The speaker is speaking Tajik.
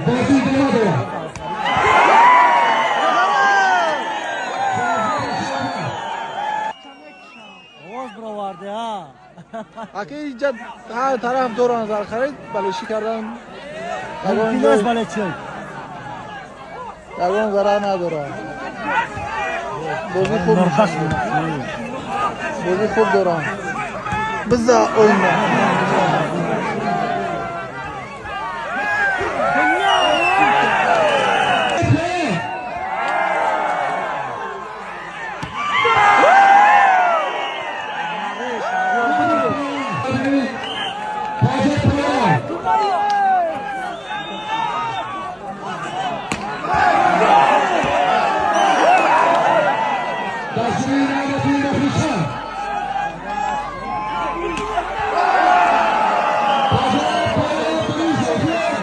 Бозӣ идома дорад. Овоз бироварде, а. Аки, инҷа ҳар тараф доранд зархарид, балешӣ кардан. Мумкин аст, бале, чӣ? Ягон зарар надорад. Бозӣ хуб, бозӣ хуб доранд. Биза оина. Дастури навбатии мухлисон. Пожар поён, плюс эфир.